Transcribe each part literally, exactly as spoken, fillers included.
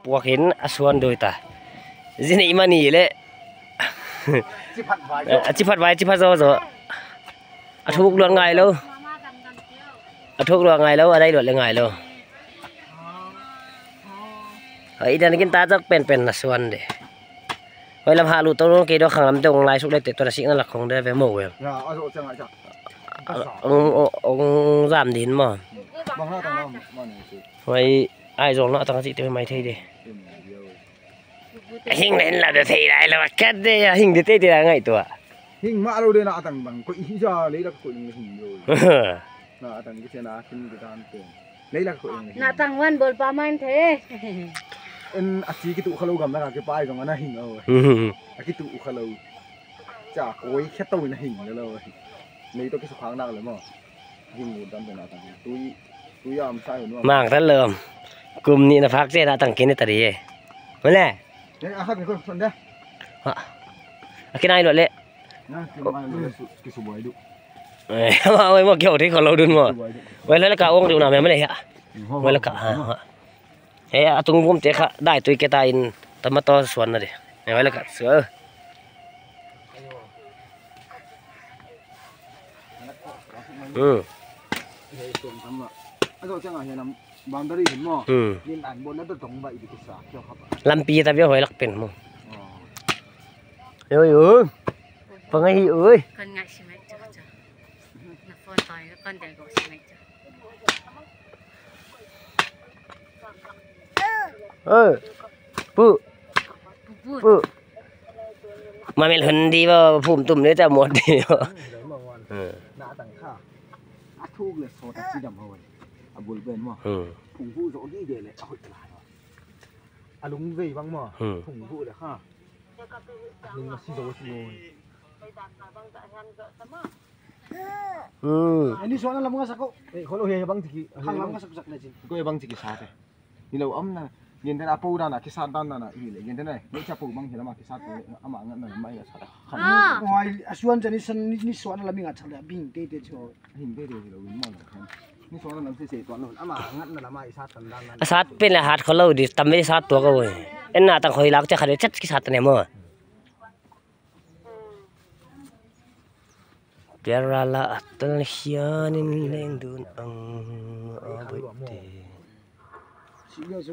Wakin a suan doi ta. Zin i mani le. A chi phat vai, chi phat zaw zaw. A thuk luat ngai lou. A thuk luat ngai lou, a dai luat le ngai lou. Ai dan kin ta zak pen pen na suan de. Oi lam ha lu to ke do khang lam te ong lai suk le te to na sik na lak khong de ve mo wel. Ya, a zo chang ai cha. Ong, ong, ong zam din mo. Bang na tang lam, ma ni si. Oi, ai zong na tang si te mai thei de. Hing len la de thei lai lo kat de ya hing de te te la ngai tua. Hing ma lo de na tang bang ko i ja le la ko ling hing yo. Na tang ki se na kin ki dan te. Leilak ko eng. Na tang wan bol pa man the. En a chi kitu kha lou gam na ka ke pai zong ana hing o. A kitu kha lou. Cha koi khe to na hing le lou. Nei to ki su khang na le mo. Hing mu dan na tang. Tui, tui am sai nu. Mang tan lom. Kum ni na phak che na tang kini ta ri e. Male. Eh, a khat ni ko son da. Ha. A kinai lo le. Na, ki mai lo su, ki su buai du. Eh, ma, ma, ma, kyo, thei kho lou dun mo. Ki su buai du. Wai la ka ong du na me ma le ya. Wai la ka, ha, ha. Eh, a tung bum te kha, dai tui ke ta in, tomato suan na de. Eh, wai la ka, su. Hmm. Hei, suan tam la. A zo chang a hian am. Boundary hin mo. Hmm. Nin an bon na to tong ba i di kisa kyo khapa. Lampi ta bia hoi lak pen mo. Oh. Yo, yo. Pangai hi oi. Kon ngai si mai cha cha. Na phone toh kon dai go si mai cha. Oi. Pu. Pu, pu. Pu. Mamel hundi ba phum tum ne ta mot di ba. Hmm. Na tang kha. A thuk le so ta chi dam ho. A bul pen mo. Hmm. Phung hu zo di de le a hoi la. A lung vei bang mo. Hmm. Phung hu le kha. A lung si zo si mo. Hmm. Ani so na lam nga sa ko. Eh, kholo he bang tiki. Khang lam nga sak sak le chin. Ko he bang tiki sa te. Ni lo am na, gen den a po dan a, kisat dan dan a, i le, gen den a, ni cha po bang hi lam a kisat, ama ngat na, mai a sat a. Ah. Oi, a suan cha ni san, ni, ni suan lam i ngat cha le, bing te te cho. Hing te te lo, ma lo khan. Ni suan lam se se to lo, ama ngat na lam a i sat dan dan dan. A sat pen le hat kho lou di, tam ve sat tuak a oi. En na tang khoi lak cha kha de chat kisat ne mo. Kerala a tal hian in leng dun ang a boi te.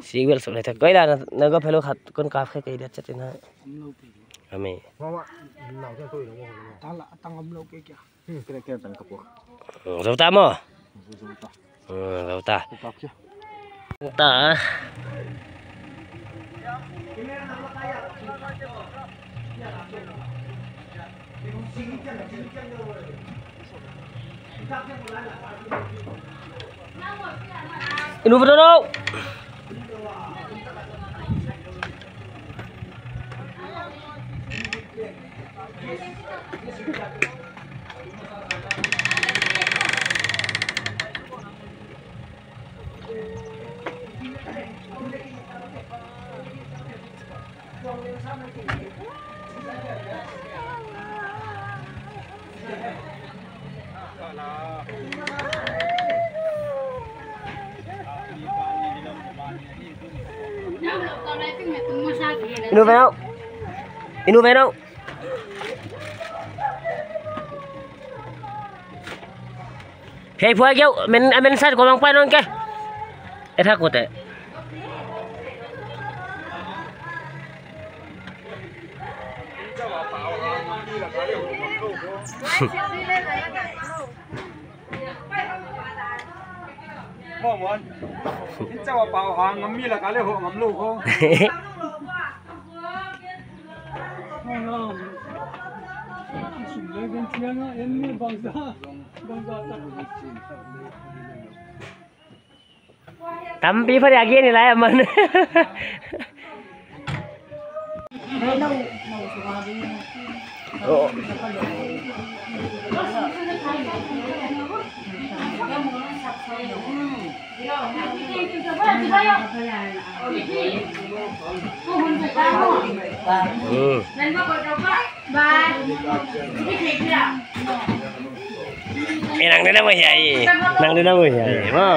Signal suk le ta. Koi la na, na go phelo khat kon kap khe kei dia chat ina. Ami. Tala tang am lo ke kya. Hmm, kena, kena tang kapo. Zo ta mo. Zo ta. Hmm, zo ta. Zo ta. Inu betul tau. Inu venau. Inu venau. Hei, phuai keu, men, men sat ko mang pai non ke. E tha ko te. Mo mon. Incha wa pau hang ngam mi la ka le ho ngam lo ko. Sum le ben chiang a en ni bang za. Bang za ta. Tampi pha ya gen ni lai man. Eh, nang dena mo hiai. Nang dena mo hiai. Mo.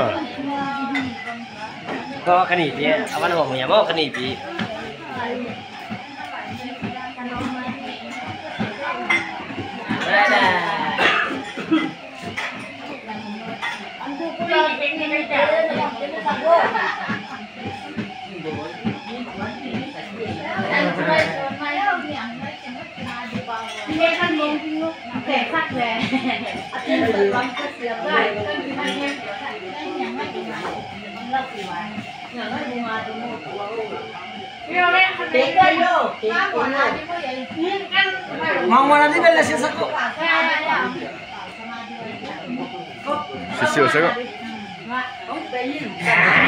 Ka ni pi, awan ho ya mo ka ni pi. Mang wala ni bela sisa ko. Sisi osa ko.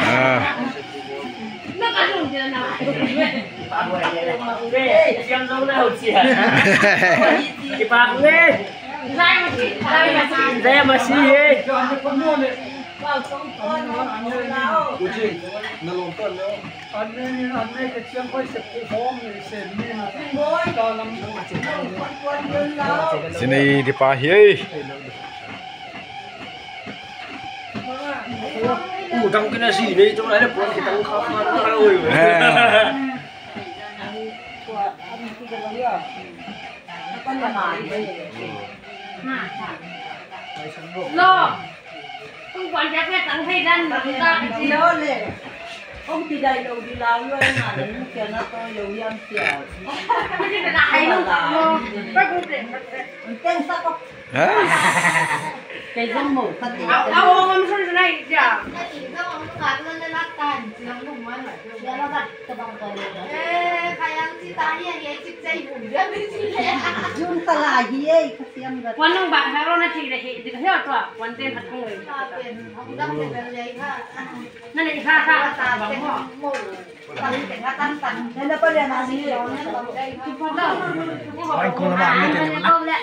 Ah. Sinei di pa hi. Udang kena sinei tu lah, ada puan kita kau kau kau. Lo. Kung kuan jak le tang thei dan nang ta ka chi. Lo le. Kung ti dai lo di lau yo na le mu kia na to yo yam kia. Ka chi na hai lo ta mo. Ka kung te. Teng sa ko. Ha? Kei zong mo ka ti. Au, au, ngam sun sun ai ja. Ka ti zong mo ka na na tan. Zong mo man. Ya la ka ta bang ka le. Eh, ka yang chi ta hi hi chi. Jun ka la hi ei, ka siam ga. Wan nung ba ha ro na chi le hi, di ka hi tua, wan ten hat kong ei. Ka pen, hong dam le bel le ha. Na le ha ha, ta bang mo. Tan te ha tan tan. Na na pa le na ni. Ki pa ta. Wan ko la ma ni te. Ko le.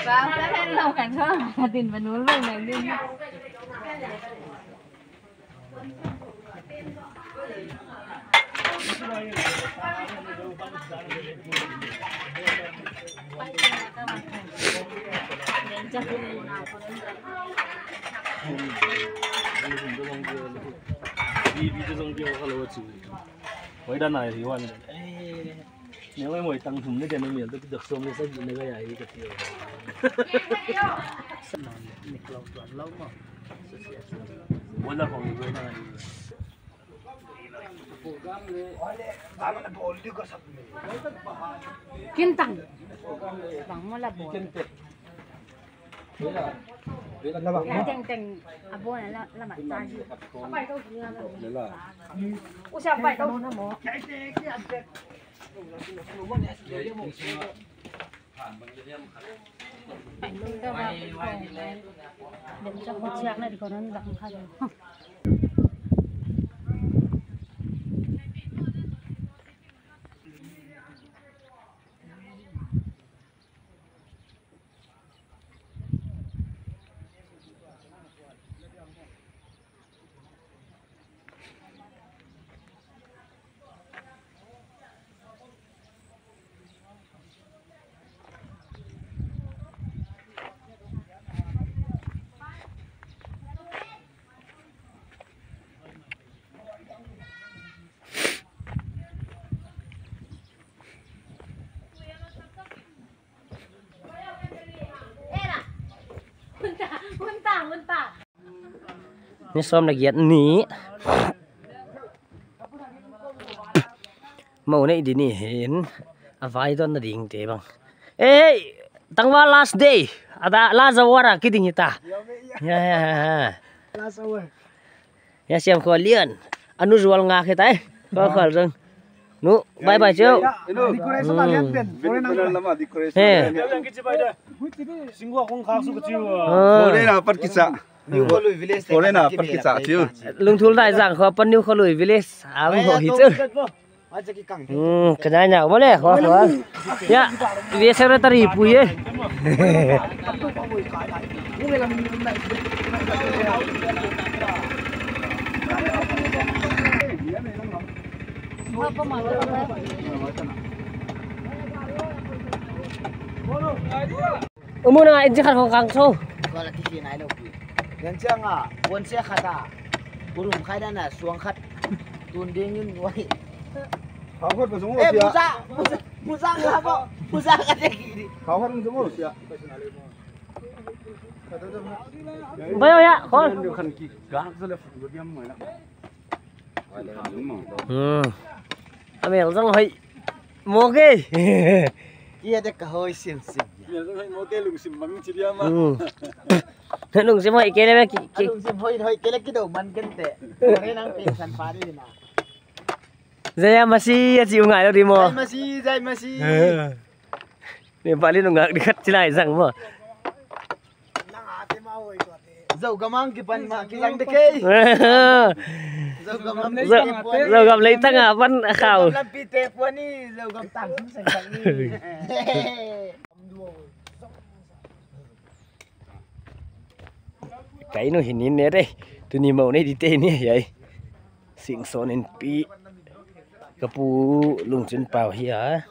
Ba, ba, hello kan ba. Din banul ba nang din. Wai dan ai wan. Neu ai moi tang hum ne den mi tu dok som ne sa gi ne ga ya i ka ti. Nik lo tuan lo mo. Wala kong ni na. Kin tang. Bang mo la bo. Teng teng abo na la la ma ta. Usa pai to na mo. Ni sawm leh giat ni. Mo nei di ni hin. A vai dawn na ding te bang. Ei, tangval last day. Ada last hour a kiding hita. Ya, ya, ya, ya. Last hour. Ya siam khua lian. Anu zual nga khita eh. Khua khal zang. Nu, bye bye cheu. Decoration a lian pen. Foreign a lama decoration. He. Singwa kong khak su ka chiu. Ah. Foreign a pat kicha. New Kholui village. Foreign a pat kicha chiu. Lungthul dai zang khua pan New Kholui village. Ang ho hi chu. Hmm, ka nai na mo le khua khua. Ya, vi secretary pu ye. Umu na inchi khat hong kang so. Kau la kisi nai lo pi. Yan chiang a, wan sia khat a. Kurum khai dan a, suang khat. Tun ding in wai. Khau khat ba sung lo sia. Eh, musa, musa, musa nga bo. Musa ka te kiri. Khau khat sung lo sia. Bayo ya, kon. Kan ki gak zale fu diam mai na. Hmm. Amel zang hoi. Moke. Kia de ka hoi sim sim. Amel zang hoi moke lungsim mang chi dia ma. Hmm. Lungsim hoi kele me ki, ki. Lungsim hoi hoi kele ki do man kente. Are nang pe san pari na. Jai Masi, a chi u ngai lo di mo. Jai Masi, Jai Masi. Eh. Nepali nungak di khat chilai zang mo. Zogam ang kipan ma, kilang de kei. Zogam, Zo-, Zogam lei tang a pan a khau. Zogam lampi te puani, Zogam tang sum sang sang ni. Kai nu hin in ne re. Tuni mau nei di te ni ai. Singson in pi. Ka pu Lungchun Pau hi a.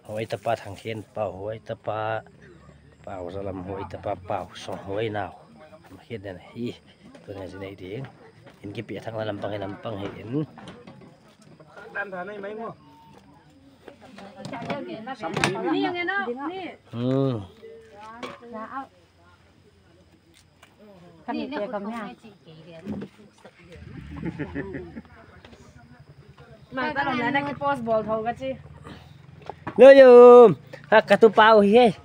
Huai tapa Thangkhen Pau, huai tapa Pau Zalam, huai tapa Pau Song, huai nau. Thangkhen den hi. Tuni zi nei ding. In kipi thang la lampang, lampang hi in. Hmm. Kan ni te kam ya. Mai ta lom na ki post bol thou ka chi. Lo yo. Ha ka tu pau hi.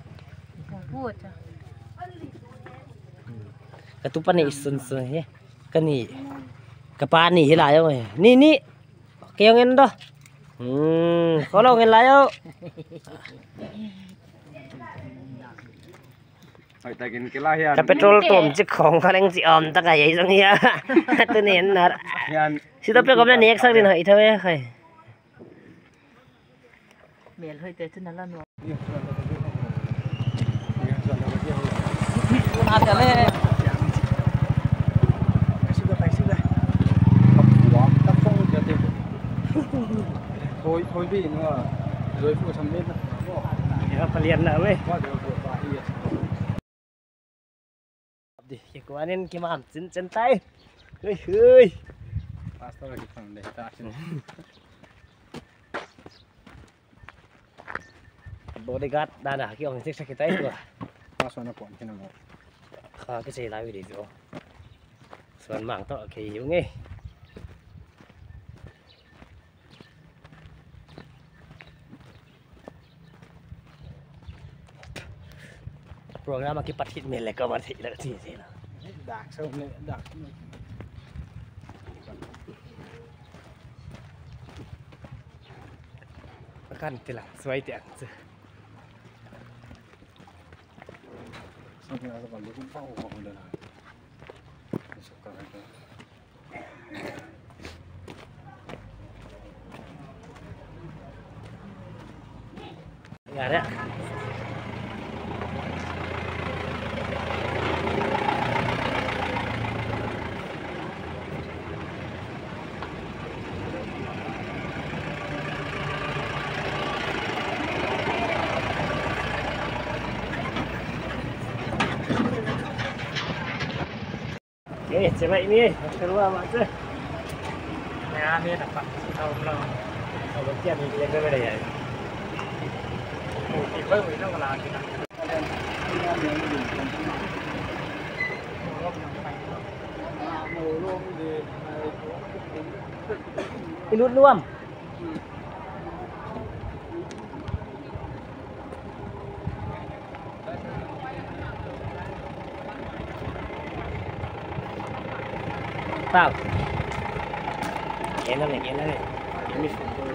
Ka tu pa ni sun sun hi. Ka ni. Ka pa ni hi la yo. Ni ni. Kei ngen do. Hmm, ko lo ngen la yo. Hoi, takin kila hian. Ka petrol tom chik khong kha leng chi om ta ka yei zong ya. Tu nen nar. Hian. Si to pe kom na nek sak din hoi thawe khai. Mel hoi te chu na la no. Hoi, hoi bi na. Hoi fu sam le na. Ya palian na we. Di, kikuanin kimam chin chin tai. Hui, hui. Pastor ki phang de ta chin. Bodyguard dan a ki ong sik sik tai tu. Pastor na pon kin mo. Kha ki sei lai video. Suan mang to kei yu nge. Program a kipat hit mel le ka van thei la chi chi la. Dak sa ne, dak sa ne. Kan tila, suai te ang chu. Sa ne, sa kan lu kun pa ho ho da. Sa ka ka. Eh, coba ini, eh, keluar mak tu. Ya, ni dapat. Tahu belum? Tahu dia ni dia berada ya. Kita boleh nak lagi nak. Ilut luam. Pau. Kena ni, kena ni. Ini sudah.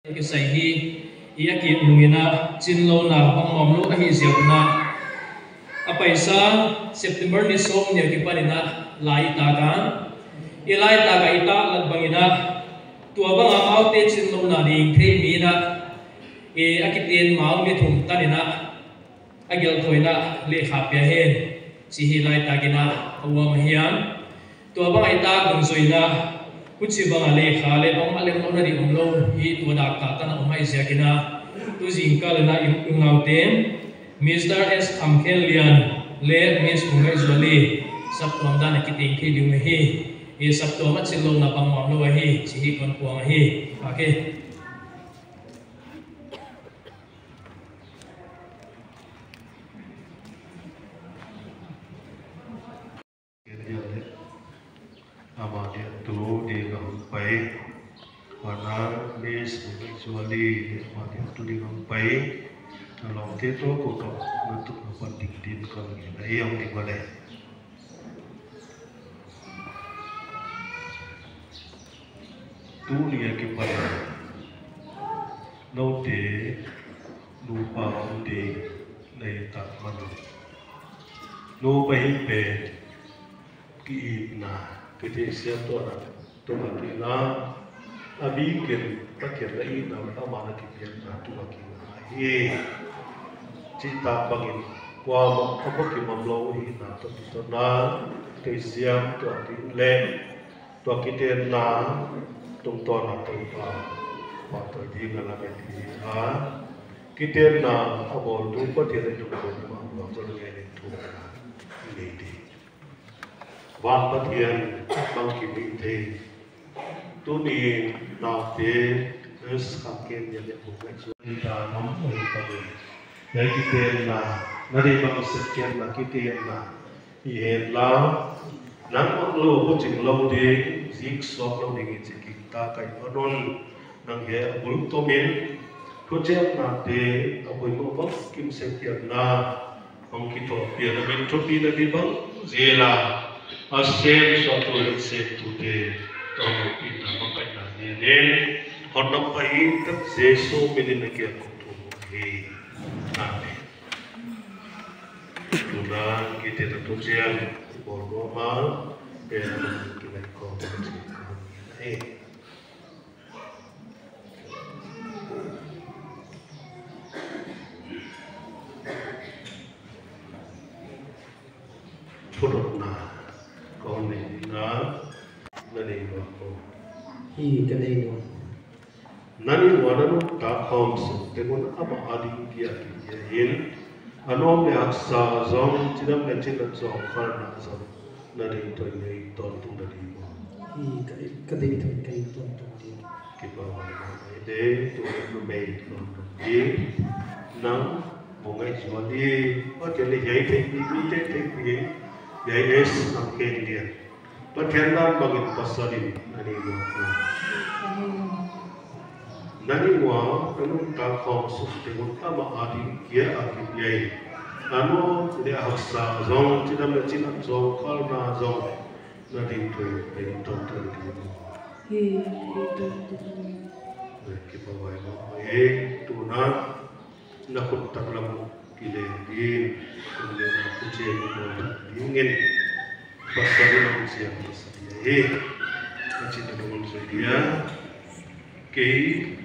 Kisai hi, i a kip nung in a, chinlou na bang nuam lou ahi ziak un a. A paisa, September ni sawm ni a kipan in a, lai tak a. I lai tak a i tak lat bang in a, Tua banga maute chinlouhna ding theih mi in a, e, a kiten mau mi thum tan in a, a gelhthawina lekha pia hen, chih hi laitak in a, a uam ahi a. Tua bang ahih tak dungzuiin a, huchibang a lekha leh bangmah lemlouhna ding omlou hi tua dak tak tan a om ahih ziakin a, tu zingkal in a i, i unau ten, Mister S Khamkhenlian leh Miss Vungngaihzuali saptuam dan a kiteng thei ding uh ahi. I saptuam a chinlouhna bangmah omlou ahi, chih hi kon puang ahi. Okay. Kenya leh amah diah tu ding a hong pai. Huan a Miss Vungngaihzuali leh amah diah tu ding a hong pai. A lawmte toh kou toh na tun a pan ding din kon ngen a, ei hong ding ua leh. Tuni a kipan noute nupa om ding na hih tak man un, nupa hih pen ki-itna, kitheihsiam tuahna tung a kingah, a bikin Pathian na itna, amah na kipiakna tung a kingah hi. Chih tak bangin kuamah a va kimang lou hihna toh kithuahna theihsiam tuah ding leh tua kitenna tungtawn a Toupa pahtawi ding a lamen hi a, kitenna a bawltu Pathian in tungtawn a mah a bawltu ngei in thu nei ding. Van Pathian bangkim i thei. Tuni naute S Khamkhenlian leh Vungngaihzuali dan om uh hi pah in. Hiai kitenna, na deihbang sep kei na kitenna i het la, nangmah lou huching lou ding, ziksuak lou ding i chi kiktak ahi pah un. Nang hiai a bul tomin thuchiamnate a poimoh bangkim sep hiam na hong kithuahpih a, na min thupina di bang zila a semsuaktu leh semtute tawh a pina makaihna ngen in, hon nop pai in tak Jesu min in a kiang kong thum hi. Amen. Tuna kitenna thuchiam bawl nuam a, pen kilaih khawm chiat ka hon ngen ahi. Phudotna kon nei na, na nei nuam maw? Hi, ka nei nuam. Nang in a nuntak khawm suk teng un amah ading kia kipia in, a nuam leh haksa zong, chidam leh chin a zawngkhalna zong, na deih thei in na it tawntung ding maw? Hi, ka deih, ka deih thei in ka it tawntung ding. Kipahhuai mahmah e, tu numei tawntung ding. Nang Vungngaihzuali, Pathian leh hiai theihpih, mi theihpih, hiai S Khamkhenlian. Pathian dan bangin pasal in na nei nuam maw? Amen. Nang in a nuntak khawm suk teng un amah ading kia a kipia in, a nuam leh haksa zong, chidam leh chin a zawngkhalna zong, na deih thei in na it tawntung ding maw? Hi, ka it tawntung ding. Kipahhuai mahmah e, tuna na khut taklam uh kileng in, kum leh na khut chiang in bawl dingin, pasal in hong chiang pasal hi. A chih na hon zui dia. Kei,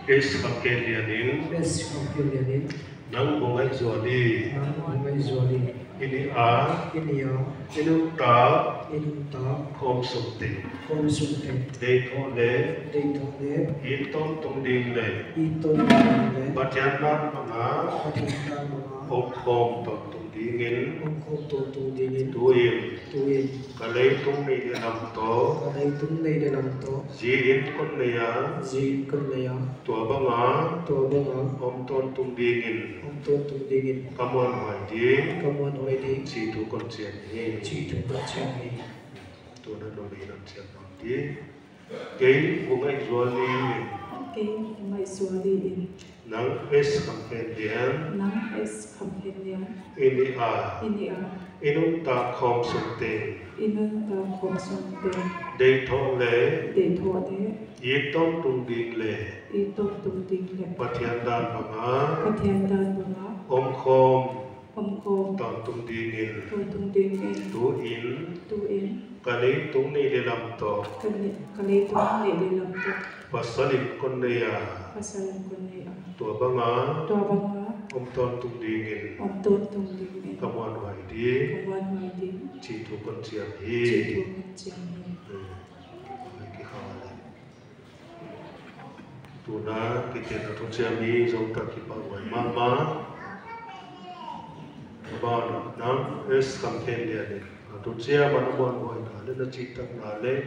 kei S Khamkhenlian in, S Khamkhenlian in, nang Vungngaihzuali, nang Vungngaihzuali, i nih a, i nih a, i nuntak, i nuntak, khawm suk teng, khawm suk teng, deih thoh leh, deih thoh leh, it tawntung ding leh, it tawntung ding leh, Pathian dan banga, Pathian dan banga, omkhawm tawntung dingin, omkhawm tawntung dingin, tuin, tuin, ka leitung neih leh lam toh, ka leitung neih leh lam toh, zi in kon nei a, zi in kon nei a, tua banga, tua banga, om tawntung dingin, om tawntung dingin, ka muanhuai ding, ka muanhuai ding, chih thu kon chiang hi, chih thu kon chiang hi. Tuna numei lam chiang bang di. Kei Vungngaihzuali in. Kei Vungngaihzuali in. Nang S Khamkhenlian. Nang S Khamkhenlian. I nih a. I nih a. I nuntak khawm suk teng. I nuntak khawm suk teng. Deih thoh leh. Deih thoh leh. It tawntung ding leh. It tawntung ding leh. Pathian dan banga. Pathian dan banga. Omkhawm. Omkhawm. Tawntung dingin. Tawntung dingin. Tuin. Tuin. Ka leitung neih leh lam toh. Ka lei-, ka leitung neih leh lam toh. Pasal in kon nei a. Pasal in kon nei a. Tua banga. Tua banga. Om tawntung dingin. Om tawntung dingin. Ka muanhuai ding. Ka muanhuai ding. Chih thu kon chiam hi. Chih thu kon chiam hi. Hmm. Ki kha le. Tuna kitenna thuchiam hi zong tak kipahhuai mahmah. Aban nang S Khamkhenlian in na thuchiam a na muanhuaina leh na chihtakna leh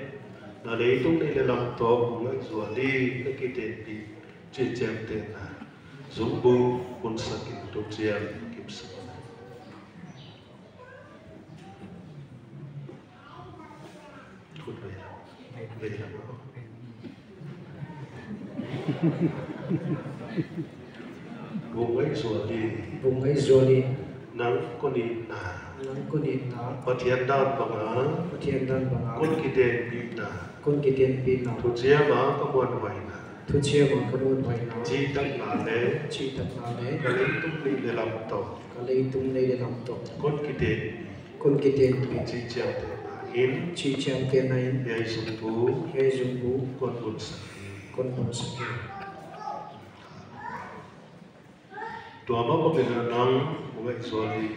na leitung neih leh lam toh bu ngaihzual in na kitenpih chih chiamtehna zungbuh punsak in thuchiam kipsak. Khut vei la. Vei la. Bu ngaihzual in. Bu ngaihzual in. Nang kon itna. Nang kon itna. Pathian dan banga. Pathian dan banga. Kon kitenpihna. Kon kitenpihna. Thuchiam a ka muanhuaina. Thuchiam a ka muanhuaina. Chihtakna leh. Chihtakna leh. Ka leitung neih leh lam toh. Ka leitung neih leh lam toh. Kon kitenpih. Kon kitenpih. Chih chiamtehna in. Chih chiamtehna in. Hiai zungbuh. Hiai zungbuh. Kon punsak hi. Kon punsak hi. Tua mah bangin nang bu ngaihzual in.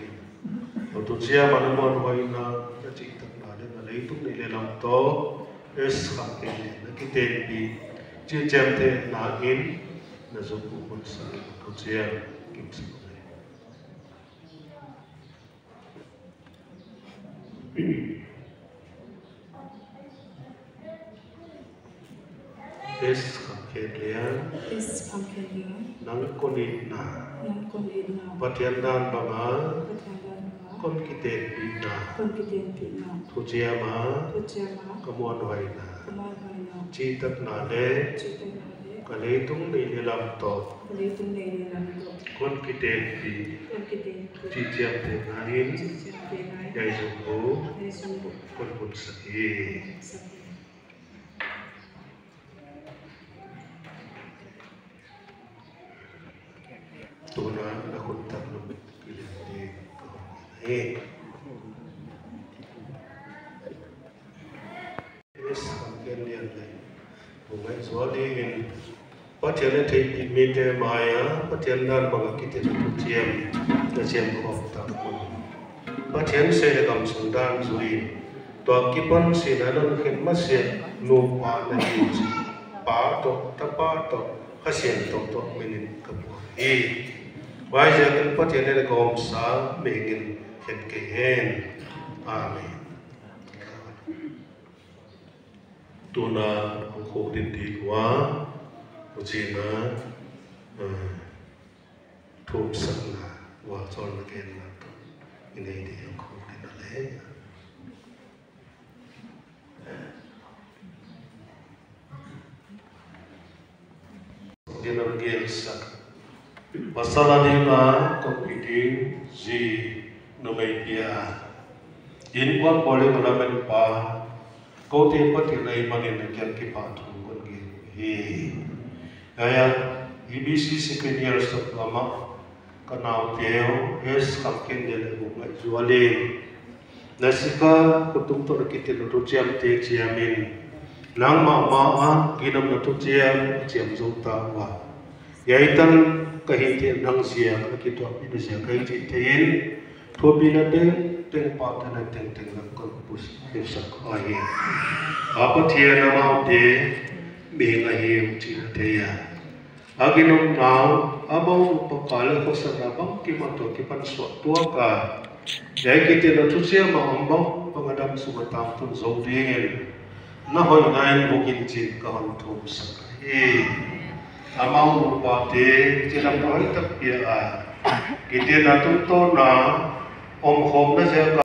Na thuchiam a na muanhuaina, na chihtakna leh na leitung neih leh lam toh S Khamkhenlian na kitenpih chih chiamtehna in na zungbuh punsak in thuchiam kipsak. S Khamkhenlian. S Khamkhenlian. Nang kon itna. Nang kon itna. Pathian dan banga. Pathian dan banga. Kon kitenpihna. Kon kitenpihna. Thuchiam a. Thuchiam a. Ka muanhuaina. Ka muanhuaina. Chihtakna leh. Chihtakna leh. Ka leitung neih leh lam toh. Ka leitung neih leh lam toh. Kon kitenpih. Kon kitenpih. Chih chiamtehna in. Chih chiamtehna in. Hiai zungbuh. Hiai zungbuh. Kon punsak hi. Kon punsak hi. Tuna na khut tak lum kilian ding ka hon hi. S Khamkhenlian leh bu ngaihzual dingin Pathian a theihpih mite maia Pathian dan banga kitenna thuchiam na chiam khawm tak un. Pathian seh leh gamsung dan zui in, tua akipan Sinai lon khen masiah nupa na hi chih Pa toh, Tapa toh, Kha Siangthou toh min in ka puang hi. Huaiziakin Pathian in a gawmsa mengin khen kei hen. Amen. Tuna hong khuk ding di ua, huchiin a, eh, thumsakna, vualzawlna genna toh i nei ding hong khuk ding a leh. Din a gensak. Pasal a dinga kawppih ding zi numei pia a. Innkuan bawl leh ornament pa, koute Pathian ahih manin a kiang kipahthu kon gen hi. Hiai a, E B C second year sawt lam a, ka naute uh, S Khamkhenlian leh bu ngaihzual in. Na sikha, khutung toh na kitenna thuchiamte chiamin. Nangmah ma a, ginomna thuchiam, chiam zou ta ua. Hiai tan ka hihtheih nang ziak, a kituahpihna ziak ahi chih theiin. Thupihnate, tengteng pahtakna tengteng na kon pusak ahi. A Pathian amaute, mihing ahi uh chih na thei a. A ginomna uh, amau nupa kal leh khosakna bangkim a toh kipan suah tuak a. Hiai kitenna thuchiam a om bangbang a dam sung a tangtun zou dingin. Na hoihna in bukin chin ka hon thumsak hi. Amau nupate, chilam hoihtak pia a. Kitenna tungtawn a, omkhawmna ziak a,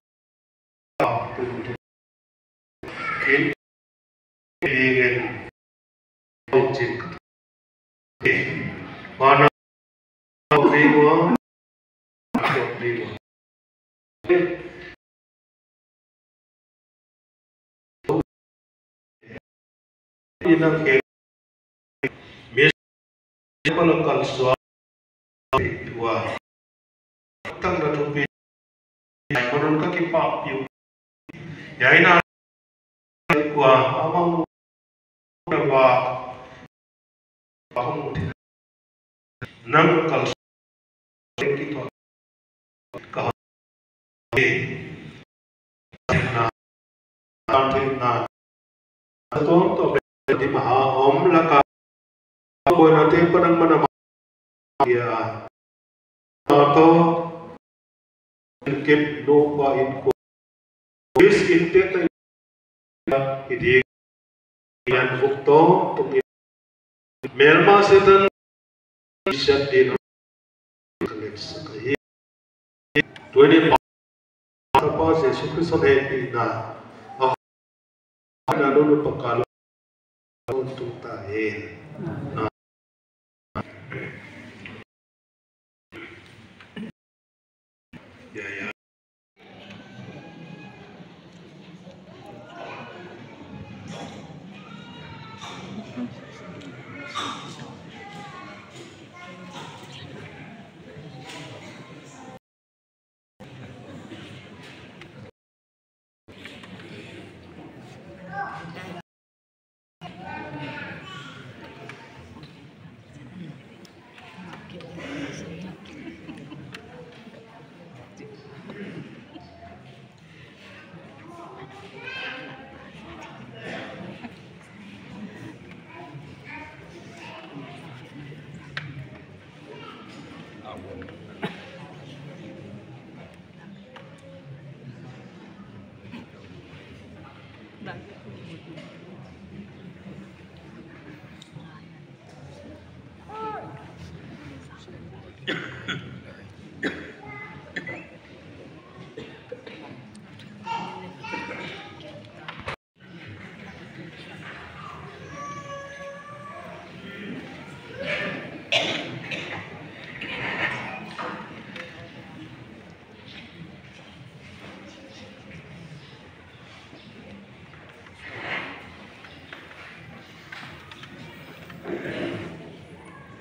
Ina ke, mi, palang kan sua, ua. sang na thupi, ai ko nun ka kipak piu. Yai na kua amang na wa amang thil nang kal ki to ka na na na to to di maha om la ka ko na te pa nang mana ma ya to kep no pa in ko is in te na i di yan buk to to melma setan siat din ka lek sa ka hi. Twenty pa Jesu Kristo hehpihna a na lulu pakal tung ta hen. Ya ya.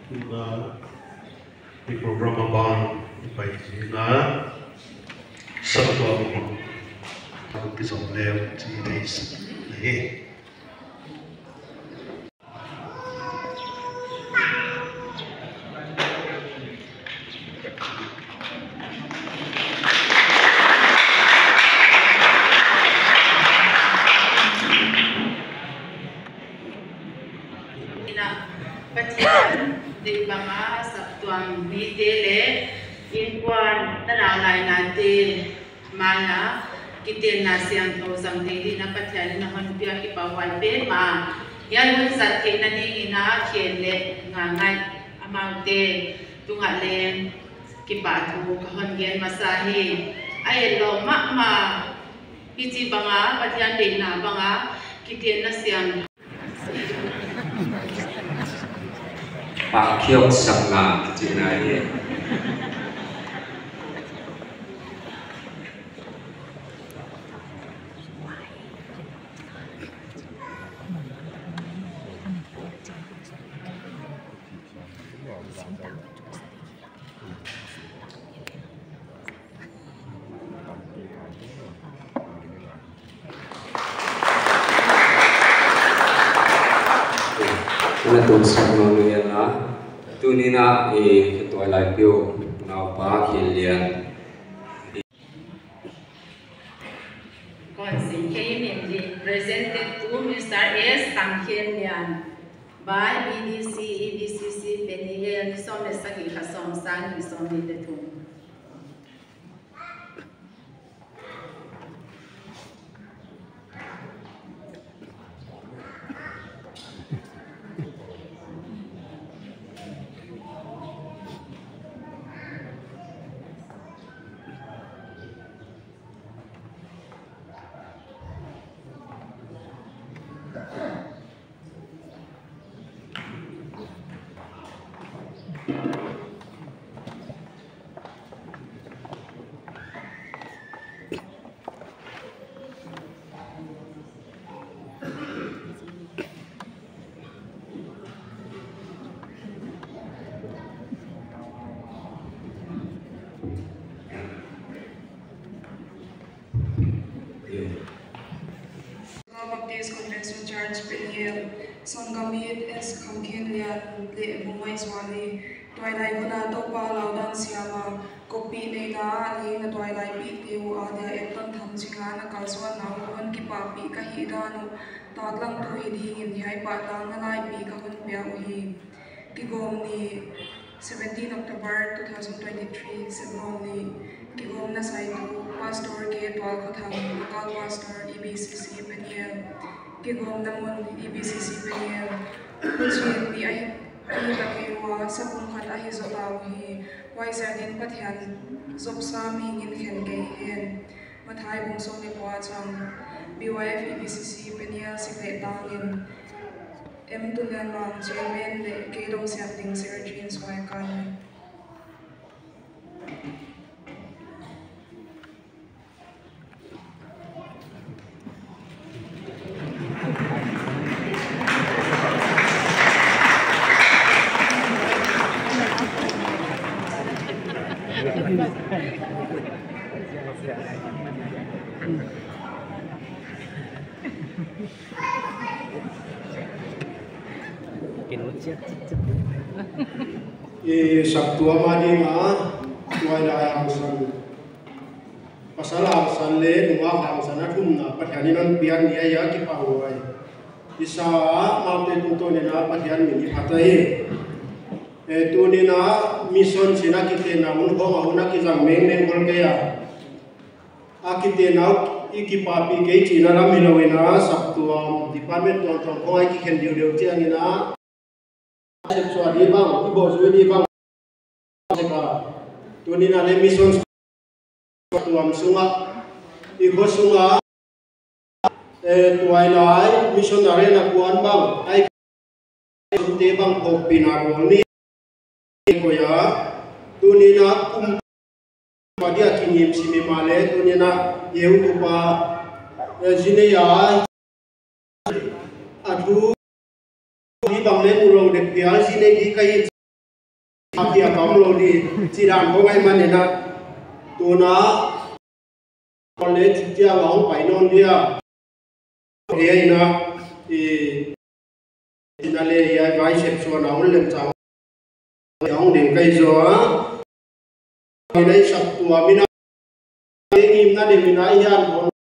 Tuna i program a ban i pai zing a, saptuam kizom leh chi thei sa hi. Ina, Pathian deih banga saptuam mite leh inkuan tana lainate maia kitenna siangthou zang thei dingin Pathian in a hon piak kipahhuai petmah. Hiai hun zat theihna dingin a khen leh ngaingai amaute tungah leng kipahthu ka hon gen masa hi. A etlou mahmah, hichibanga Pathian deihna banga kitenna siang Pak khiok sakna kichi nai hi. Ana tun sak nawn lua a. Tuni'n i tuailai piu naupa Khen Lian. Kon sin kei min di presented to Mister S Thang Khen Lian by B D C E B C C Penny Lane, sawm leh sagih, kha sawm, sang nih sawmnih leh thum. Peniel, Sanggamit S Khamkhenlian leh Bungmai Zuali, tuailai hun a Toupa lau dan siam a, koppih neihna ah leng na tuailaipihte uh adia Elton Thamching a na kalsuanna uh hon kipahpih ka hih dan uh taklangtu hi dingin hiai pahtawina laipi ka hon pia uhi. Kigawm ni, seventeen October two thousand twenty-three, Sepgawm ni. Kigawmna saitu, Pastor K Tualkhothang, Local Pastor, E B C C Peniel. Kigawmna mun, E B C C Peniel. Huchiin ni ahi, ahi ta kei ua, sapum khat ahi zota uhi. Huaiziakin Pathian zopsa mihingin khen kei hen. Mathai bung sawm leh kua chang, B Y F E B C C Peniel sik leh tangin, M Tunlenmang Chairman leh K Dongsiamding Secretary in suai kan. I saptuam a ding a, tuailai hangsan. Pasal hangsan leh nungak hangsan a thumna Pathianin hon piak ni ahi a, kipak huai. I sa a, maute tungtawn in a Pathian min i phat ahi. Eh, tuni'n a mission sin a kitenna hun khong a hun a kizang mengmeng bel kei a. A kitenna uh i kipahpih kei chihna lam hilou in a, saptuam department tuamtuam khong a i kikhen diudeu chiangin a, sepsuah di bang, i bawhzui di bang, sek a. Tuni'n a leh mission tuam sung a, i kho sung a, eh, tuailai missionary na kuan bang, ai te bang khawmpina bawl ni. Koih a, tuni'n a kum a dia kingim sim himahleh, tuni'n a i utupa, eh, zinei a, a thu, hi bang leh mu lou dek pial zinei di ka hi, a pia bang lou di, chih dan khong ahihmanin a, tuni'n a, Kol le chih chiang a hong pai nawn dia. Hiai in a, i, in a leh hiai vai sepsuahna hun lemchang hong ding ka hi zaw a. Hiai saptuam in a, i ngimna deuh in a hiai hon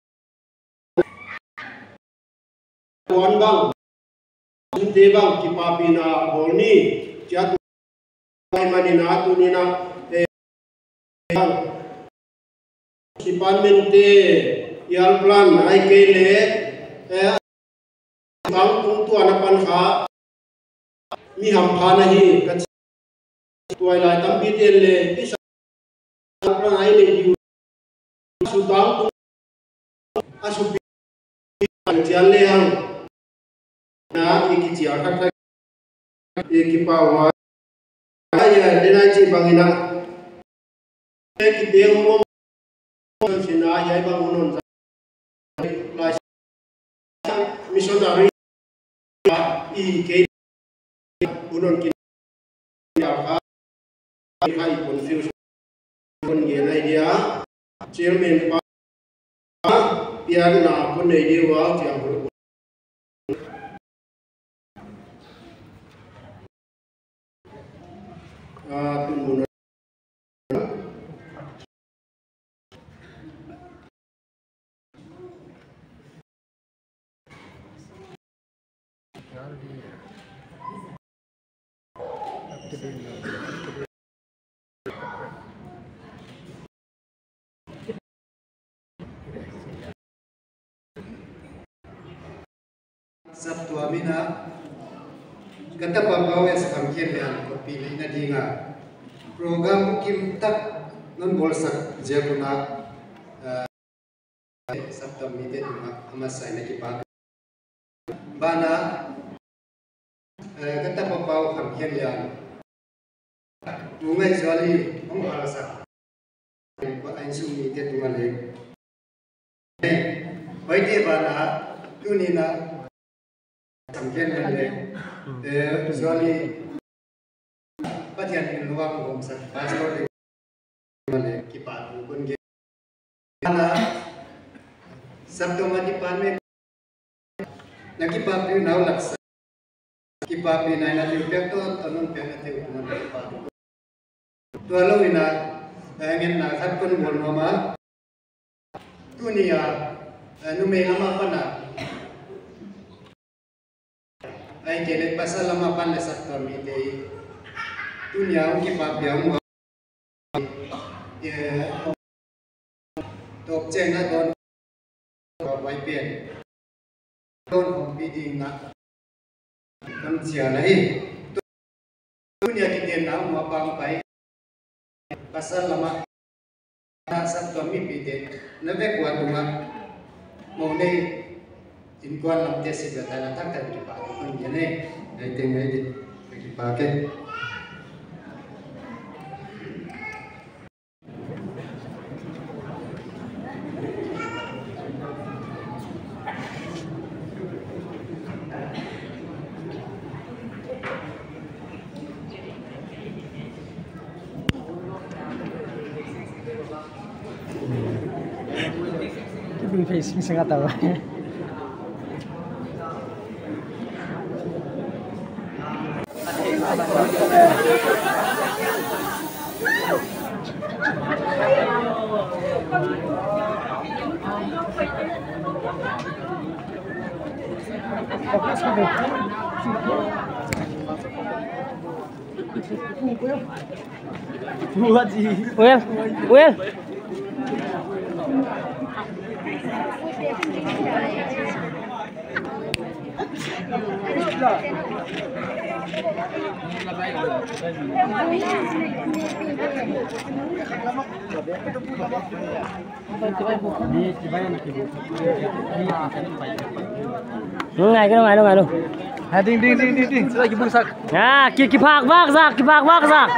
kuan bang, te bang kipahpihna bawl ni, chia tu ahihmanin a tuni'n a, eh, department te, i plan ahihkeileh, eh, tangtung tuan apan kha, mi hamphatna hi, ka chi tuailai tampi te'n leh, i sa plan ai leh diu, a su tangtung, a su pi, an chial leh hang. Na, i kichial khat khat, i kipahhuai. Ai, ai, den ai chih bangin a. Te kipeng mo, sin a, hiai bang hun hon sa. Lai missionary, i kei hun hon kin ya kha, kha i confusion kon gen ai dia. Chairman pa, piakna kon nei di ua, chiang hulu. Ah, tun mun. Saptuam in a, ka tapa Pau S Khamkhenlian koppih neihna ding a, program bukim tak non bawlsak ziak un a, ah, saptuam mite tungah a masa in a kipak. Banah, eh, ka tapa Pau Khamkhenlian, Bungmai Zuali hong halsak, a insung mite tungah leh. Huaite banah, tuni'n a, Khamkhenlian leh, eh, Zuali, Pathian in lungkham hong sak, pastor leh, leh, kipak thu kon gen. Ana, saptuam department, Na kipapi uh nau laksa. Kipapi na ina tiu pek to, to nung pek na tiu na kipapi. Tua lou ina, eh, ngen na khat kon bawl nuam a. Tuni a, eh, numei lam apan a. Ahihkeileh pasal lam apan leh saptuam mite. Tuni a hong kipapi a hong, eh, tawp chiang a dawn, tawp vai pen. Dawn hong pi ding a. Kan chia lai. Tuni a kitenna hong a pang pai. Pasal lam a, na saptuam mipite, na vek ua tung a, mou nei, innkuan lamte si bia ta na taktak kipak kon gen e. Ngai teng ngai di, kipak e. Keeping face, missing out. Well, well. Ngai, ngai, ngai, ngai. Ha, ding, ding, ding, ding, ding. Sila kibung sak. Ah, ki, kipak bak sak, kipak bak sak.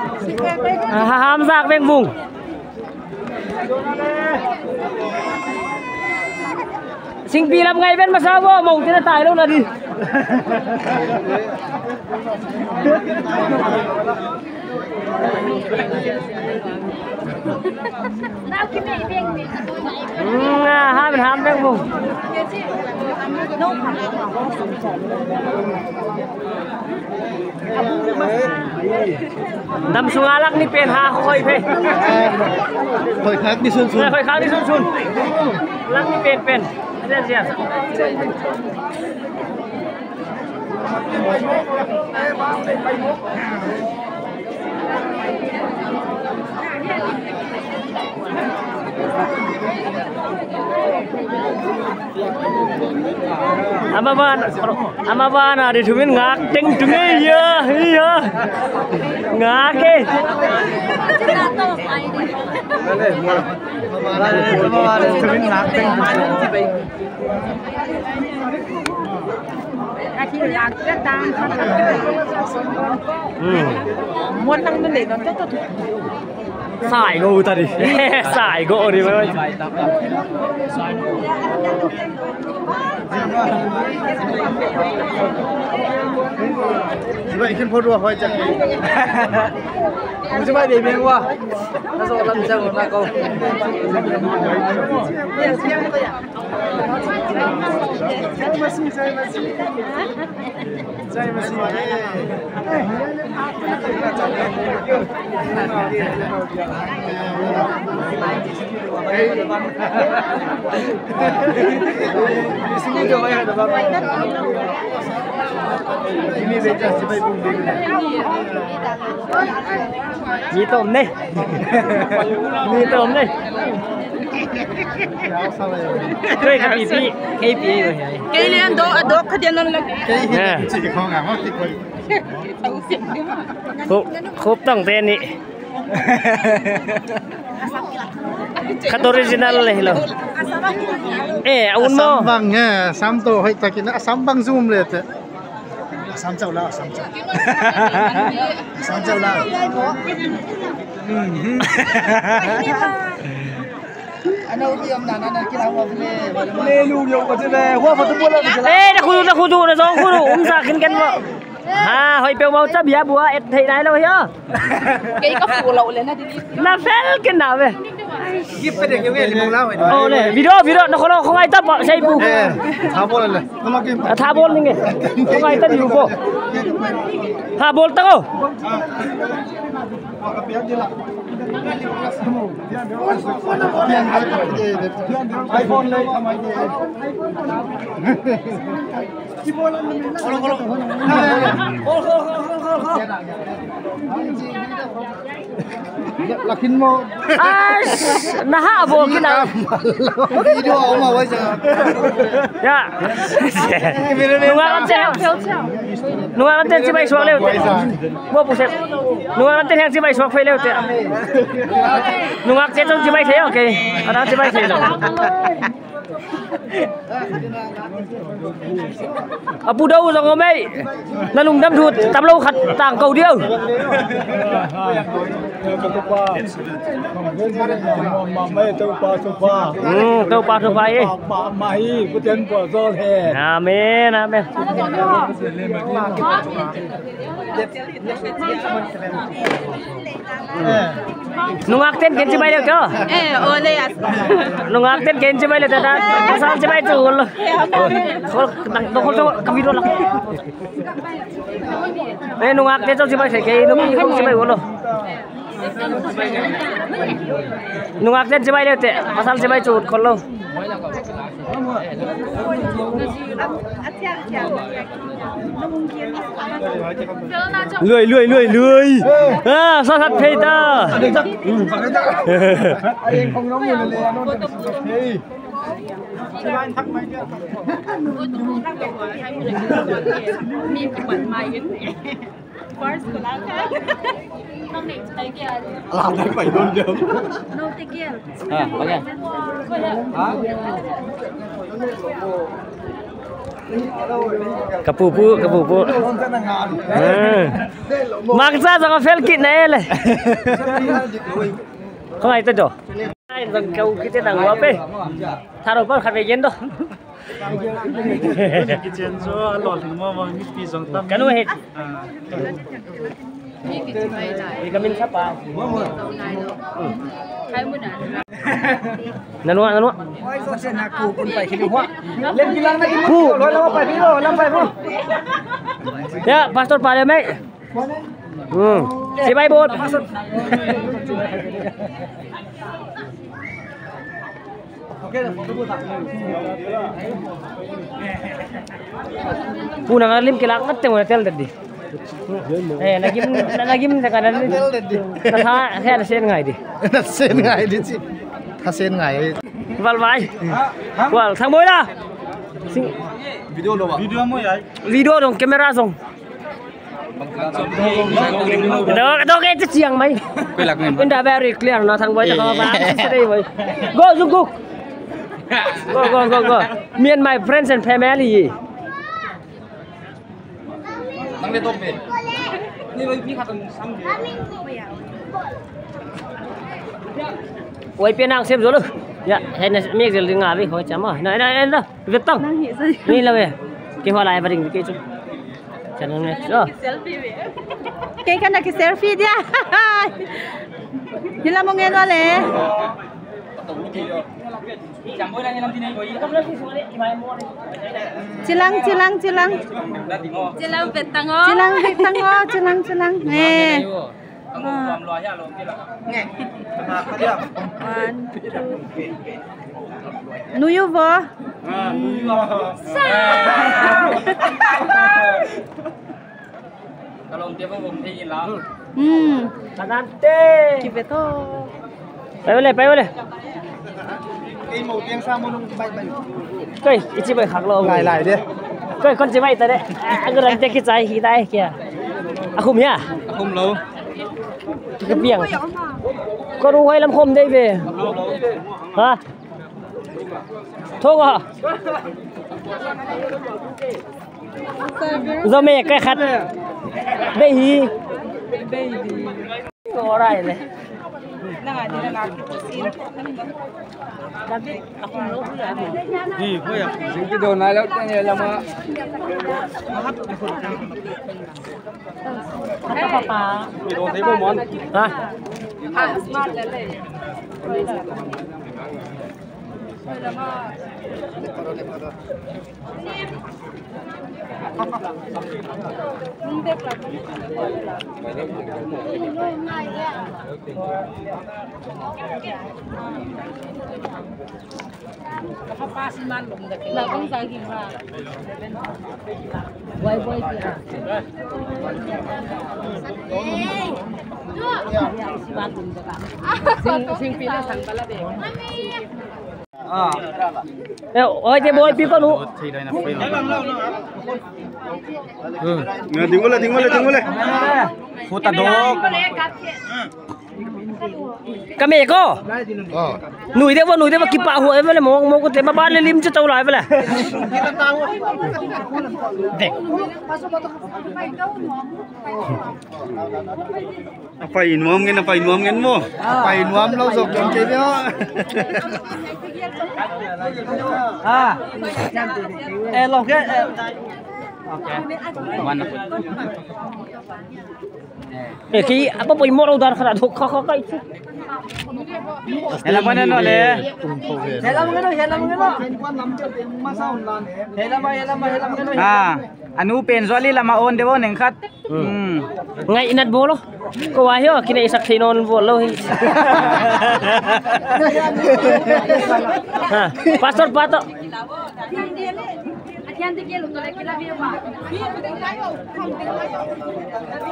Ah, ha, ham sak beng bung. Singpi lam ngai ben masa bo, mou tina tai lou na di. Hmm, ah, ham, ham beng bung. Dam sunga lak ni pen ha hoi phe. Hoi khak ni sun sun. Hoi khak ni sun sun. Lak ni pen pen. Sian, sian. Ama ban, ama ban a di thumin ngak teng tung e, iya, iya. Ngak e. Ama ban a di thumin ngak teng tung e. Hmm. Muat nang nun leh nang ta ta tu. Sai go ta di. Sai go di mai. Jibai kin photo hoi chak. Jibai be be wa. Na so lam chang na ko. Mi tom ne. Mi tom ne. Kei ka pi pi, kei pi ai. Kei lian do, a do ka dian non la. Kei hi chi khong a ma ki koi. Khup, khup tong te ni. Khat original le lo. Eh, a un mo. Sam bang, eh, sam to hoi takin, sam bang zoom le te. Sam chau la, sam chau. Sam chau la. Mhm. Ana ubi om na na na kila wa bule. Le lu yo ko te le. Wa fa tu bola. Eh, na khudu, na khudu, na zong khudu. Um sa kin ken mo. Ha, hoi pe mau ta bia bua et thei nai lo hia. Kei ka fu lo le na di. Na fel ken na ve. Gift pe dek ke nge, limong lau. Oh, le, video, video, na kholo, khong ai ta pa, sei bu. Eh, tha bawl le. Tha bawl ni nge. Khong ai ta di bu. Tha bawl ta ko. Lakin mo. Ash, naha bo kina. Video a om a wai sa. Ya. Nungak lam ten. Nungak lam ten chibai suak le uh te. Mo pu sep. Nungak lam ten hiang chibai suak phei le uh te. Nungak te chong chibai thei, okay. Ana chibai thei lo. A pu dou zong om ei. Na lungdam thu tam lou khat tang kou diau. Hmm, Toupa thupha e. Amen, amen. Nungak ten ken chibai le uh te. Eh, ole as. Nungak ten ken chibai le uh te ta. Pasal chibai tu lo. Kol, kol tu kami dua lah. Eh, nungak ten chibai se ke, nungak chibai lo. Nungak ten chibai le uh te. Pasal chibai tu kol lo. Lui, lui, lui, lui. Ah, sa sat phei ta. First ko lang ka. Alam na pai don jam. No, take care. Ha, okay. Ha? Ka pu pu, ka pu pu. Eh. Mangcha zong a fel kit na e le. Khong ai ta do. Ai zong kau kite nang wa pe. Tharo pa khat ve yen do. Kitchen zo a lo ling mo mo mi pi zong tam. Kanu he. Ah. Mi kichi mai lai. Mi kamin sapa. Hai mu na. Nanua, nanua. Oi, so se na ku pun pai kini hua. Len bilang na imu. Ku. Lo, lo, pai, lo, lo, pai, lo. Ya, pastor pa le mai. Hmm. Chibai bot. Pu nang lim kilak ngat teng tel di. Eh, na gim, na, na gim sa kanan ni. Na sa, sa na sen ngai di. Na sen ngai di chi. Na sen ngai. Bal bai. Wal, sang boi la. Sing. Video lo ba? Video mo yai. Video dong, camera dong. Dok, dok, itu Chiang Mai. Inda very clear, no, thang boy, thang boy. Go, Jungkook. Go, go, go, go. Me and my friends and family. Wai pe nang sem zolo. Ya, hena mi zel ding abi, hoi chama. Na, na, na, na. Vetang. Nang hi sai. Ni la ve. Ke hua lai baring ke chu. Channel ne. So. Selfie ve. Ke kana ke selfie dia. Hila mo ngen wale. Chilang, chilang, chilang. Chilang vetang o. Chilang vetang o, chilang, chilang. Eh. One, two. Nuyu vo. Sa. Hmm. Kibeto. Pai bole, pai bole. Koi, ichi bai khak lo. Lai, lai de. Koi, kon chi bai ta de. Aku ran te ki chai hi dai kia. Akhum ya. Akhum lo. Ki piang. Ko ru hoi lam khom dei ve. Ha? Thong ha. Zo me kai khat. Be hi. Alright le. Hi, hoi ya. Sing ki do nai lo te ne lama. Hata papa. Ki do thei bo mon. Ha? Eh, oi, te boy, pi ko nu. Hmm. Ding ule, ding ule, ding ule. Khuta dok. Kami ko. Oh. Nui de bo, nui de bo, kipak huai vele, mong mong ko te ba ba le lim che tau lai vele. Dek. Apai nuam ngen, apai nuam ngen mo. Apai nuam lou zok ken ke dia. Ah. Eh, long ke, eh. Okay. Mana? Eh, ki, apa poi moro dar khara dok kha kha kai. Hela mana no le. Hela mana no, hela mana no. Hela ma, hela ma, hela mana no. Ah, anu pen zoli lama on de bo neng khat. Hmm. Ngai inat bolo. Ko wahio, kina isak thei non bolo hi. Ha, Pastor Pato.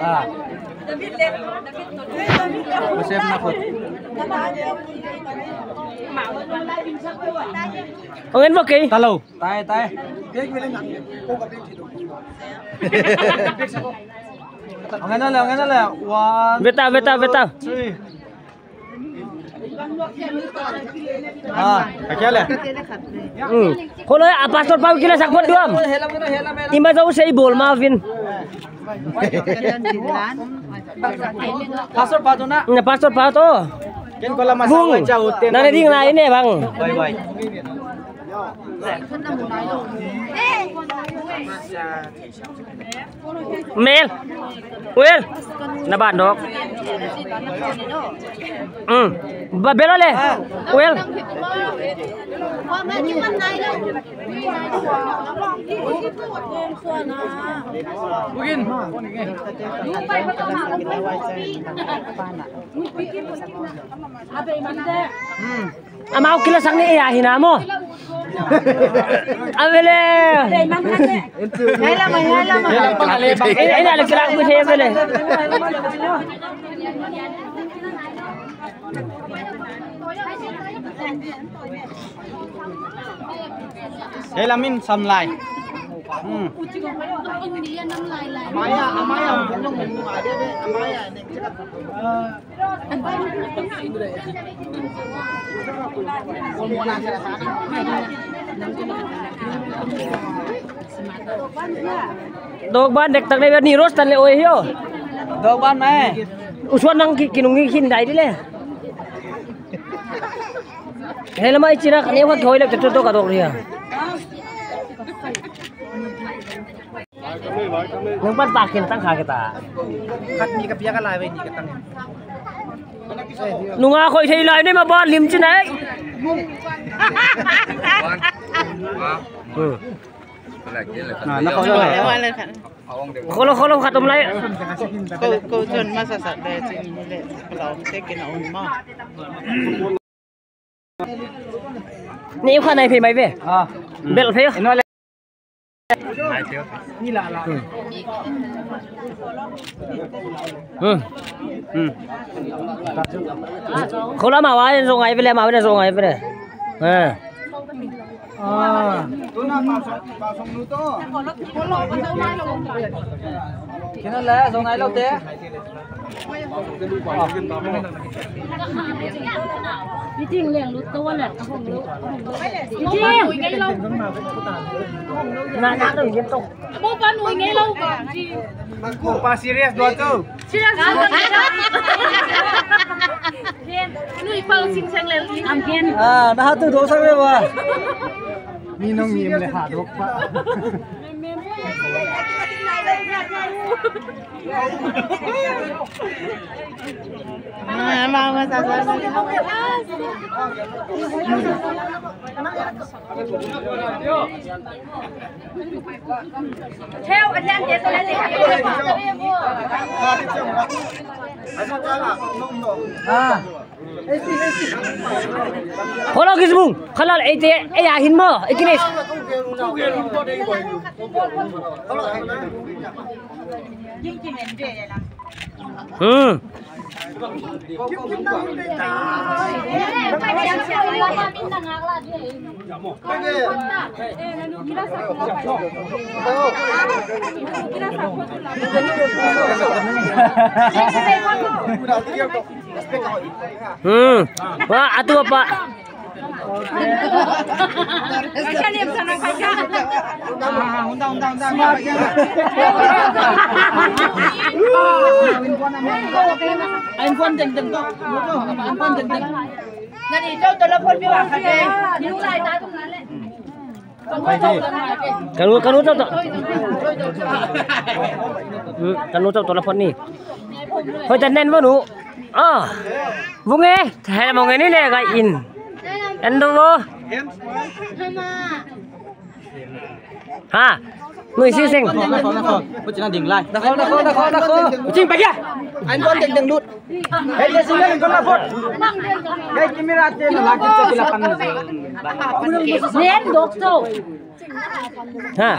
Ah. Joseph na khut. Ongen bo kei. Talo. Tai, tai. Ongen le, ongen le. One, beta, beta, beta. Three. Ah, kya le? Hmm. Kholo, a Pastor Pau kila sak phot duam. Ima jau sei bol ma vin. Pastor Pau tu na. Na Pastor Pau tu. Ken kola masa. Bung. Nana ding na ini bang. Bye bye. Mel. Well. Na ban dok. Hmm. Ba belo le. Well. Bugin. Hmm. Amau kila sang ni eh, ahi na mo. Abele. Hela ma, hela ma. Ini, ini ada kila aku saya abele. Hela min samlai. Hmm. Amaya, amaya, amaya. Dok ban dek tak le ni roast tan le oi hio. Dok ban mai. Usuan nang ki kinungi kin dai di le. Hela mai chira kane wa thoi le to to ka dok ria. Nang ban pakin tang kha kita. Khat ni ka pia ka lai ve ni ka tang. Nunga khoi thei lai ni ma ban lim chin ai. Hmm. Na, na khoi lai. Kholo, kholo khatum lai. Ko, ko chon masa sa le chin le. Kalau te kena un ma. Ni kha nai phei mai ve. Ah. Bel phei. Ino le. Hmm. Hmm. Hmm. Khula ma wa zong ai vele, ma wa zong ai vele. Ha. Ah. Kina la zong ai lo te. Meeting leng lut to wala, a hong lut, a hong lut. Meeting. Na, na, dong yen to. Abo pa nui ngei lo ba. Ko pa serious dua to. Serious dua to. Nui pa sing sang lel. Am gen. Ah, na tu do sang le ba. Mi nong mi le ha dok pa. Kholo kisbung, khalal eite, ei a hin mo, ikinis. Hmm. Hmm. Wah, atu apa? Kanu, kanu tau tau. Hmm, kanu tau tau la phone ni. Hoi, tan nen mo nu. Ah. Bung e, thai mo nge ni le ga in. Endo bo. Ha. Nui sing sing. Ko china ding lai. Nakho, nakho, nakho, nakho. Ching pa kya? An kon ding ding lut. Hei, dia sini kon la phone. Hei, camera te na lagi tu la pan. Nen dok tu. Ha.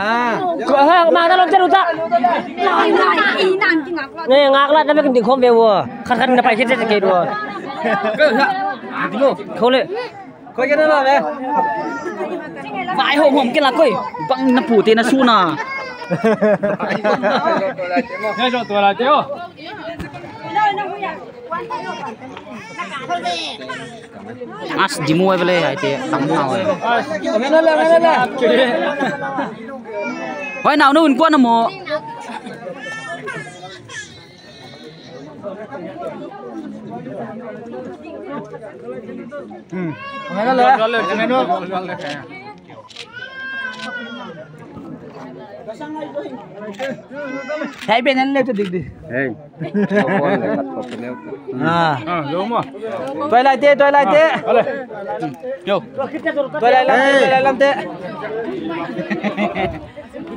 Ko ha, ma na lom teru ta. Ngai, ngai, i nang ki ngak la. Ngai, ngak la, na me kin ding khom ve wo. Khat khat na pai khe te ke wo. Ko ha. Ding lo. Ko le. Ko ke na la le. Vai hom hom ke la koi. Bang na pu te na su na. Ngai jo tu la te o. As di muai bele ai te tam na oi. Hoi nau nu un kuan mo. Hmm. Hei, ben an le tu dik dik. Hei. Ah. Ah, lo mo. Tuailai te, tuailai te. Ah, ale. Yo. Tuailai lam te, tuailai lam te.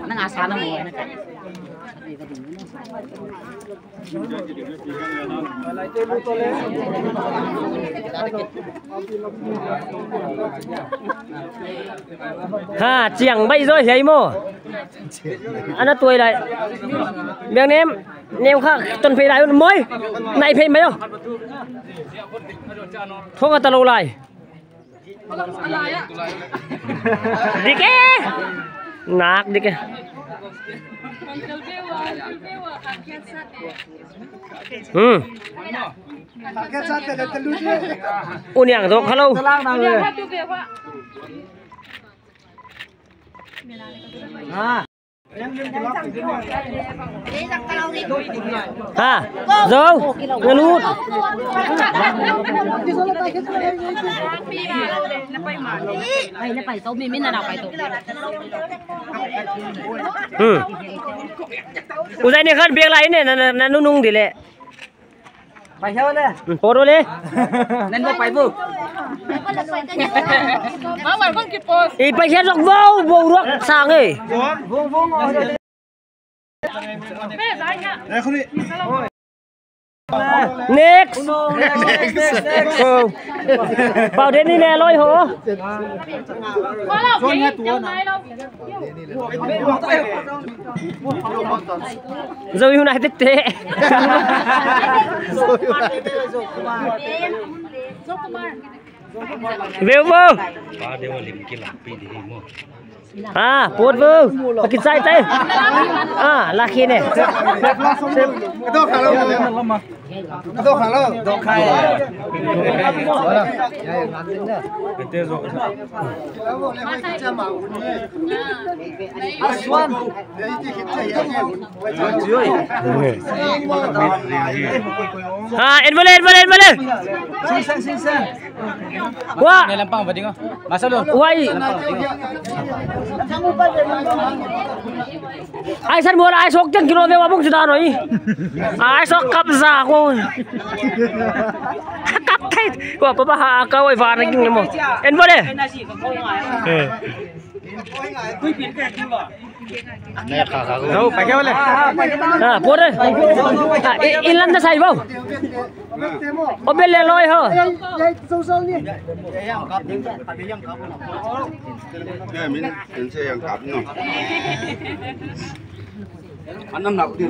Nang asa na mo. Ha, chiang bai zoi hiai mo. Ana tuailai. Biang nem, nem kha, ton phei lai un moi. Nai phei mai o. Thong ata lo lai. Dik e. Nak dik e. Hmm. Uniang tu kalau. Ha, zo, nganut. Hmm. Uzai ni khan biak lai ne, na, na, na nunung di le. Pai hiau le. Hmm, poro le. Nan bo pai bu. Ma wan kong ki pos. I pai hiau lok bo, bo ruak sang e. Vung, vung, vung. Next. Next, next, next. Pau den ni le loi ho. Zo United te. Veu bo. Ah, put bu. Pakai sai tai. Ah, laki ne. Dok halo. Dok halo. Dok hai. Aswan. Ha, en boleh, en boleh, en boleh. Sing sang, sing sang. Wah. Ni lampang bading oh. Masa lu. Wai. Ai san mual ai sok ten kilo ve wa bung juda noi. Ai sok kap za ko. Kap thei. Wa pa ba ha ka wai va na king mo. En bo de. Ah, pore. Ah, i-, inlan da sai bo. O bel le loi ho. Min, ken se yang kap no. Anam nak di.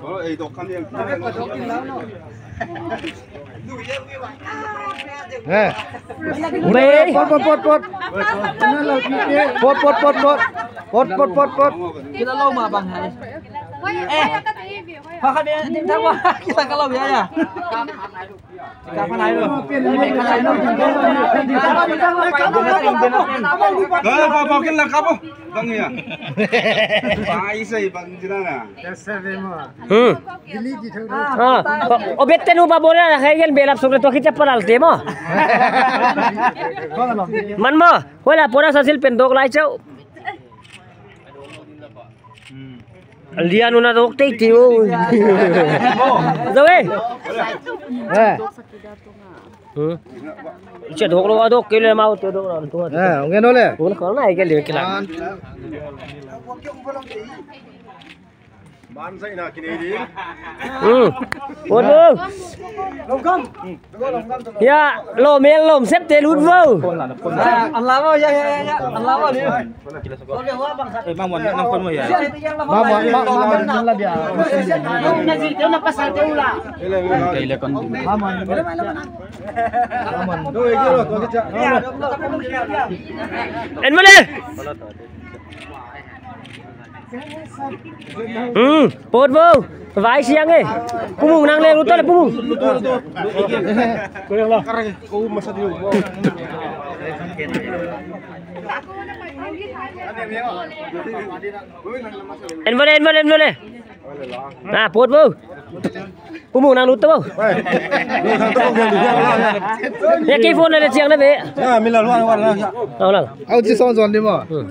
Oh, eh, dok kan yang. Eh. Be. Pot, pot, pot, pot. Pot, pot, pot, pot. Pot, pot, pot, pot. Kila lo ma bang hai. Eh. Pakhat ni, ni tak wa. Kila kalau ya, ya. Dah, apa, apa, kena kapo. Bang ya. Bang, isai, bang, jiran na. Hmm. Ah, o, o beten u ba bora, kaya yan belap sukre to kita palal te mo. Man mo, wala pora sasil pen dok lai chau. Lian una dok te ti o. Zawe. Eh. Hmm. Icha dok lo dok kile mau te dok lo tu. Eh, ong no le. Ong ko na ai ke le kila. Man sai na kini di. Hmm. Waduh. Ya, lo mel lo sep te lut vo. Allah vo, ya, ya, ya, ya. Allah vo ni. Eh, Bang Wan, nang kon mo ya. Bang Wan, Bang Wan, Bang Wan, dia. Kay le kon. Bang Wan. Bang Wan. En male. Hmm, pot bo. Vai siang eh. Pumung nang le, luto le pumung. En bole, en bole, en bole. Ah, pot bo. Pumung nang luto bo. Ya ki phone le siang na be. Ya, mila luan luan. Au lang. Au chi song zon di mo. Hmm.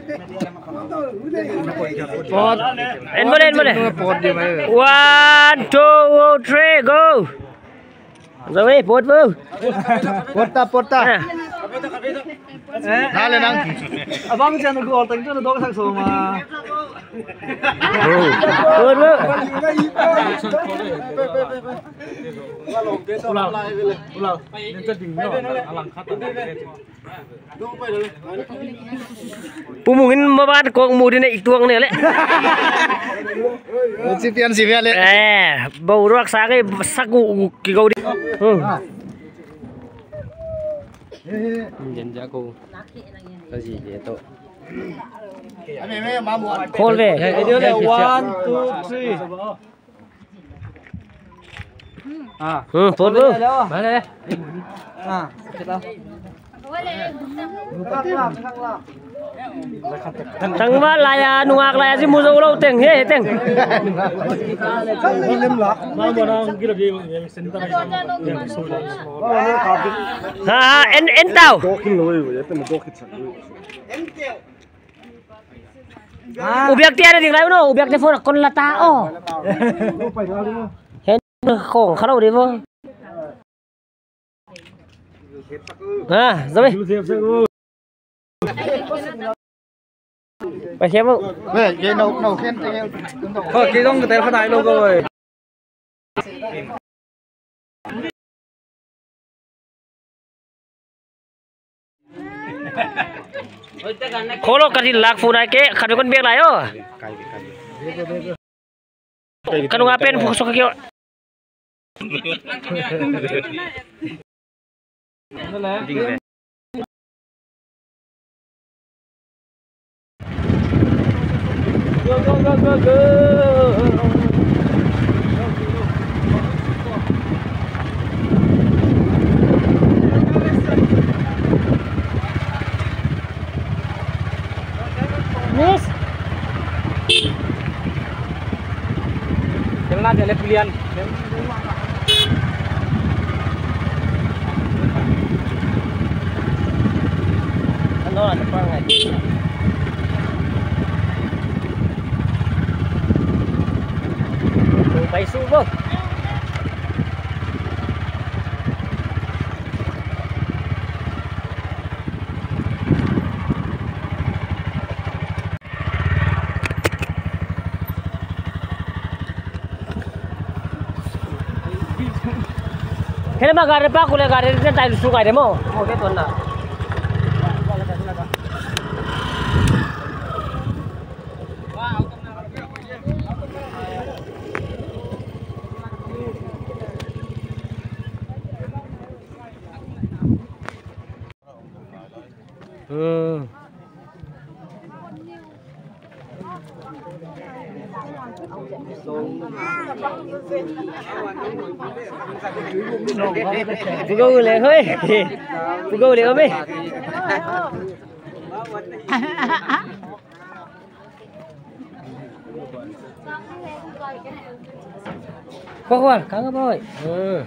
Pot. En bole, en bole. Pot di mai. One, two, three, go. Zawe, pot bo. Pot ta, pot ta. Eh. Nale nang. Abang chan gol tang tu dok sak so ma. Pot bo. Ulau, ulau. Nin ta ding no, alang khat. Pumung in mabat kong mu di ne ituang ne le. Chipian chipian le. Eh, bau ruak sa ke saku ki gau di. Hmm. Jen ja ko. Kasi je to. Call ve. One, two, three. Ah. Hmm, pot bo. Bale. Ah, kita. Tang ba laya, nungak laya si muzo lo teng, he, teng. Ha, ha, en, en tau. U biak te ana ding lai no, u biak te phone kon la ta o. Hen khong kha lo di bo. Ha, zabe. Pai khe bo. Oi, ke no, no khen te. Ko ki dong te kha dai lo ko. Kholo ka thil lak phone ai ke, khat kon bek lai o. Ka nung a pen phone sok ke. Miss. Kena jale pulian. No, ano pa nga. Pai su bo. Kena ma gari pa kule gari zen tai lusu kai demo. Oke tonna. Hmm. Pukau le hoi. Pukau le ome. Kau kual, kau boy. Hmm.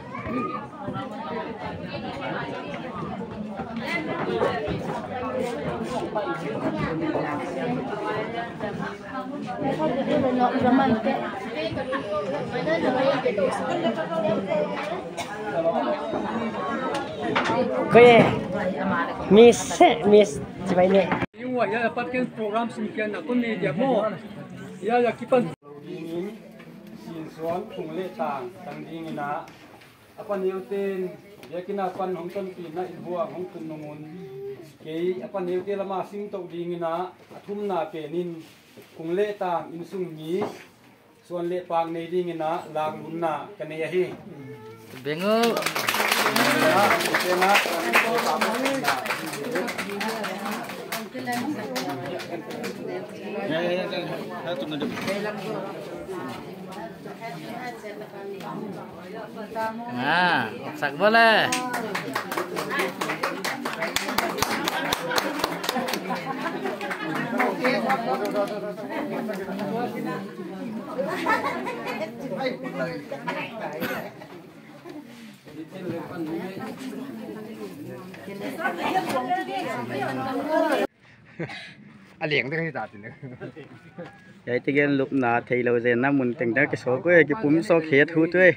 Kau ye, miss, miss, cibai ne. Ing wa ya pat ken program sin kian na kon ne dia mo. Ya ya kipan. Dingin, sin suan kung le tang, tang dingin a. A paneuten, biakinn a pan hong tonpihna in huang hong tun nung un. Kei, a paneute lama sing tou dingin a, a thumna penin, kung le tang, innsung mi, suan le pak nei dingin a, lak lunna, ka nei ahi. Bengu. Ah, sak bole. A leng te ka hi ta tin. Hiai te gen lupna theilou zen na mun teng dang kisawk ua, kipum sawk het hu tuai.